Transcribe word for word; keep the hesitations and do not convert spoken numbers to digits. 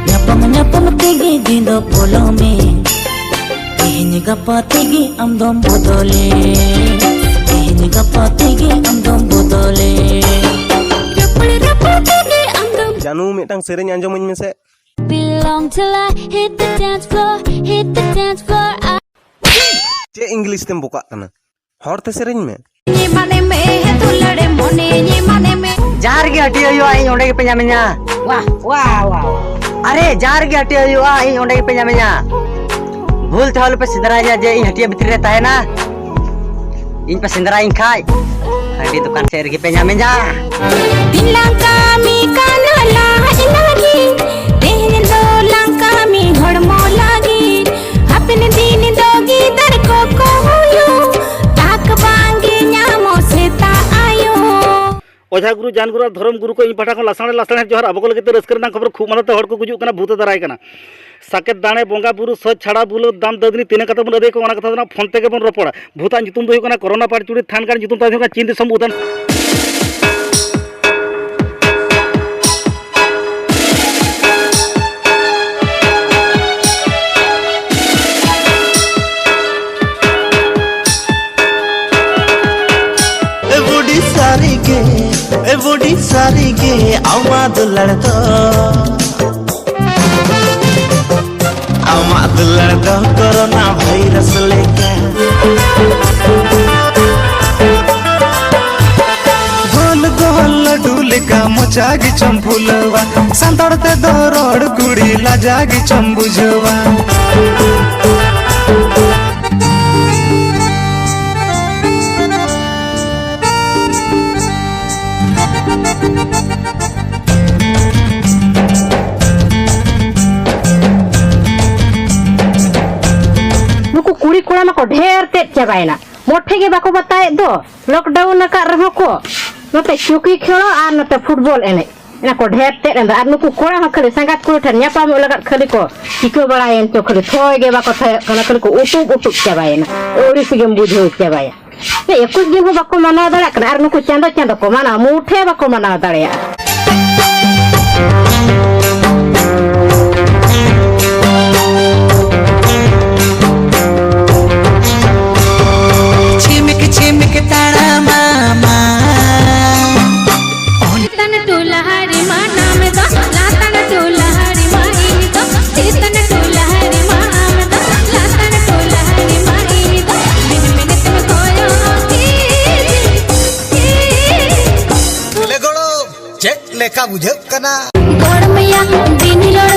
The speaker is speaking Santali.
ᱧᱟᱯᱟᱢ ᱧᱟᱯᱟᱢ ᱛᱮᱜᱮ ᱫᱤᱱ ᱫᱚ ᱯᱚᱞᱚᱢ ᱢᱮ᱾ ᱛᱮᱦᱮᱧ ᱜᱟᱯᱟ ᱛᱮᱜᱮ ᱟᱢ ᱫᱚᱢ ᱵᱚᱫᱚᱞᱮ᱾ ᱛᱮᱦᱮᱧ ᱜᱟᱯᱟ ᱛᱮᱜᱮ ᱟᱢ ᱫᱚᱢ ᱵᱚᱫᱚᱞᱮ᱾ ᱨᱟᱹᱯᱩᱲ ᱨᱟᱹᱯᱩᱲ ᱛᱮᱜᱮ ᱟᱢ ᱫᱚᱢ ᱡᱟᱱᱩ, ᱢᱤᱫᱴᱟᱝ ᱥᱮᱨᱮᱧ ᱟᱸᱡᱚᱢᱟᱹᱧ ᱢᱮᱥᱮ᱾ Belong till I hit the dance floor, hit the dance floor. I ᱪᱮᱫ ᱤᱝᱞᱤᱥ ᱛᱮᱢ ᱵᱚᱠᱟᱜ ᱠᱟᱱᱟ? ᱦᱚᱲ ᱛᱮ ᱥᱮᱨᱮᱧ ᱢᱮ᱾ ᱧᱮᱢᱟᱱᱮ ᱢᱮ, ᱫᱩᱞᱟᱹᱲᱮ ᱢᱚᱱᱮ ᱧᱮᱢᱟᱱᱮ ᱢᱮ᱾ ᱡᱟᱦᱟᱸ ᱨᱮᱜᱮ ᱦᱟᱹᱴᱤᱭᱟᱹ ᱦᱩᱭᱩᱜᱼᱟ, ᱤᱧ ᱚᱸᱰᱮ ᱜᱮᱯᱮ ᱧᱟᱢᱤᱧᱟ᱾ ᱣᱟᱦ, ᱣᱟᱦ, ᱣᱟᱦ, ᱣᱟᱦ᱾ ᱟᱨᱮ, ᱡᱟᱦᱟᱸ ᱨᱮᱜᱮ ᱦᱟᱹᱴᱤᱭᱟᱹ ᱦᱩᱭᱩᱜᱼᱟ, ᱤᱧ ᱚᱸᱰᱮ ᱜᱮᱯᱮ ᱧᱟᱢᱤᱧᱟ᱾ ᱵᱷᱩᱞ ᱛᱮᱦᱚᱸ ᱟᱞᱚᱯᱮ ᱥᱮᱸᱫᱽᱨᱟᱭᱤᱧᱟ ᱡᱮ ᱤᱧ ᱦᱟᱹᱴᱤᱭᱟᱹ ᱵᱷᱤᱛᱨᱤ ᱨᱮ ᱛᱟᱦᱮᱱᱟ᱾ ᱤᱧ ᱯᱮ ᱥᱮᱸᱫᱽᱨᱟᱭᱤᱧ ᱠᱷᱟᱡ, ᱦᱟᱺᱰᱤ ᱫᱚᱠᱟᱱ ᱥᱮᱫ ᱨᱮᱜᱮ ᱯᱮ ᱧᱟᱢᱤᱧᱟ᱾ ᱫᱤᱱ ᱞᱟᱝ ᱠᱟᱹᱢᱤ ᱠᱟᱱᱟ ᱞᱟᱡ ᱞᱟᱹᱜᱤᱫ, ᱛᱮᱦᱮᱧ ᱫᱚ ᱞᱟᱝ ᱠᱟᱹᱢᱤ ᱦᱚᱲᱢᱚ ᱞᱟᱹᱜᱤᱫ᱾ ᱦᱟᱯᱮᱱ ᱫᱤᱱ ᱫᱚ ᱜᱤᱫᱟᱹᱨ ᱠᱚᱠᱚ ᱦᱩᱭᱩᱜ, ᱛᱟᱠ ᱵᱟᱝᱜᱮ ᱧᱟᱢᱚᱜ ᱥᱮᱛᱟᱜ ᱟᱭᱳ᱾ ᱚᱡᱷᱟ ᱜᱩᱨᱩ, ᱡᱟᱱ ᱜᱩᱨᱩ ᱟᱨ ᱫᱷᱚᱨᱚᱢ ᱜᱩᱨᱩ ᱠᱚ ᱤᱧ ᱯᱟᱦᱴᱟ ᱠᱷᱚᱱ ᱞᱟᱥᱟᱲᱦᱮᱫ ᱞᱟᱥᱟᱲᱦᱮᱫ ᱡᱚᱦᱟᱨ᱾ ᱟᱵᱚ ᱠᱚ ᱞᱟᱹᱜᱤᱫ ᱛᱮ ᱨᱟᱹᱥᱠᱟᱹ ᱨᱮᱱᱟᱜ ᱠᱷᱚᱵᱚᱨ, ᱠᱷᱩᱜ ᱢᱟᱸᱫᱟ ᱛᱮ ᱦᱚᱲ ᱠᱚ ᱜᱩᱡᱩᱜ ᱠᱟᱱᱟ, ᱵᱷᱩᱛ ᱮ ᱫᱟᱨᱟᱭ ᱠᱟᱱᱟ᱾ ᱥᱟᱠᱮᱛ ᱫᱟᱲᱮ ᱵᱚᱸᱜᱟ ᱵᱩᱨᱩ ᱥᱚᱡᱽ ᱪᱷᱟᱲᱟ ᱵᱩᱞᱟᱹ ᱫᱟᱢ ᱫᱟᱹᱫᱽᱱᱤ ᱛᱤᱱᱟᱹᱜ ᱠᱟᱛᱮ ᱵᱚᱱ ᱟᱹᱫᱟᱹᱭ ᱠᱚᱣᱟ, ᱚᱱᱟ ᱠᱟᱛᱷᱟ ᱫᱚ ᱱᱟᱜ ᱯᱷᱳᱱ ᱛᱮᱜᱮ ᱵᱚᱱ ᱨᱚᱯᱚᱲᱟ᱾ ᱵᱷᱩᱛᱟᱜ ᱧᱩᱛᱩᱢ ᱫᱚ ᱦᱩᱭᱩᱜ ᱠᱟᱱᱟ ᱠᱚᱨᱳᱱᱟ ᱯᱟᱴ ᱪᱩᱲᱤ ᱛᱷᱟᱱ ᱠᱟᱱ ᱧᱩᱛᱩᱢ ᱛᱟᱭ ᱦᱩᱭᱩᱜ ᱠᱟᱱᱟ ᱪᱤᱱ ᱫᱤᱥᱚᱢ ᱩᱫᱷᱟᱱ᱾ ᱮ ᱵᱩᱰᱤ ᱥᱟᱹᱨᱤ ᱜᱮ, ᱮ ᱵᱩᱰᱤ ᱥᱟᱹᱨᱤ ᱜᱮ, ᱟᱢᱟᱜ ᱫᱩᱞᱟᱹᱲ ᱫᱚ᱾ ᱟᱢᱟᱜ ᱫᱩᱞᱟᱹᱲ ᱫᱚ ᱠᱳᱨᱳᱱᱟ ᱵᱷᱟᱭᱨᱟᱥ ᱞᱮᱠᱟ᱾ ᱜᱳᱞ ᱜᱳᱞ ᱞᱟᱹᱰᱩ ᱞᱮᱠᱟ ᱢᱚᱪᱟ ᱜᱮᱪᱚᱢ ᱯᱷᱩᱞᱟᱹᱣᱟ, ᱥᱟᱱᱛᱟᱲ ᱛᱮᱫᱚ ᱨᱚᱲ ᱠᱩᱲᱤ ᱞᱟᱡᱟ ᱜᱮᱪᱚᱢ ᱵᱩᱡᱷᱟᱹᱣᱟ᱾ ᱱᱩᱠᱩ ᱠᱩᱲᱤ ᱠᱚᱲᱟ ᱢᱟᱠᱚ ᱰᱷᱮᱨ ᱛᱮᱫ ᱪᱟᱵᱟᱭᱮᱱᱟ, ᱢᱚᱴᱷᱮ ᱜᱮ ᱵᱟᱠᱚ ᱵᱟᱛᱟᱣᱮᱫ ᱫᱚ᱾ ᱞᱚᱠᱰᱟᱣᱩᱱ ᱟᱠᱟᱫ ᱨᱮᱦᱚᱸ ᱠᱚ ᱱᱚᱛᱮ ᱪᱩᱠᱤ ᱠᱷᱮᱞᱚ ᱟᱨ ᱱᱚᱛᱮ ᱯᱷᱩᱴᱵᱚᱞ ᱮᱱᱮᱡ᱾ ᱚᱱᱟ ᱠᱚ ᱰᱷᱮᱨ ᱛᱮᱫ ᱮᱱ ᱫᱚ᱾ ᱟᱨ ᱱᱩᱠᱩ ᱠᱚᱲᱟ ᱦᱚᱸ ᱠᱷᱟᱹᱞᱤ ᱥᱟᱸᱜᱟᱛ ᱠᱩᱲᱤ ᱴᱷᱮᱱ ᱧᱟᱯᱟᱢᱚᱜ ᱞᱟᱜᱟᱫ ᱠᱷᱟᱹᱞᱤ ᱠᱚ ᱪᱤᱠᱟᱹ ᱵᱟᱲᱟᱭᱮᱱ ᱪᱚ, ᱠᱷᱟᱹᱞᱤ ᱛᱷᱚᱭ ᱜᱮ ᱵᱟᱠᱚ ᱛᱷᱚᱭᱚᱜ ᱠᱟᱱᱟ, ᱠᱷᱟᱹᱞᱤ ᱠᱚ ᱩᱴᱩᱵ ᱩᱴᱩᱵ ᱪᱟᱵᱟᱭᱮᱱᱟ᱾ ᱟᱹᱲᱤᱥ ᱜᱮᱢ ᱵᱩᱡᱷᱟᱹᱣ ᱪᱟᱵᱟᱭᱟ᱾ ᱮᱠᱩᱥ ᱫᱤᱱ ᱦᱚᱸ ᱵᱟᱠᱚ ᱢᱟᱱᱟᱣ ᱫᱟᱲᱮᱭᱟᱜ ᱠᱟᱱᱟ, ᱟᱨ ᱱᱩᱠᱩ ᱪᱟᱸᱫᱚ ᱪᱟᱸᱫᱚ ᱠᱚ ᱢᱟᱱᱟᱣ, ᱢᱩᱴᱷᱮ ᱵᱟᱠᱚ ᱢᱟᱱᱟᱣ ᱫᱟᱲᱮᱭᱟᱜᱼᱟ᱾ ᱵᱩᱡᱷᱟᱹᱜ ᱠᱟᱱᱟ᱾ ᱜᱚᱲᱢᱮᱭᱟ ᱫᱤᱱ ᱨᱚᱲ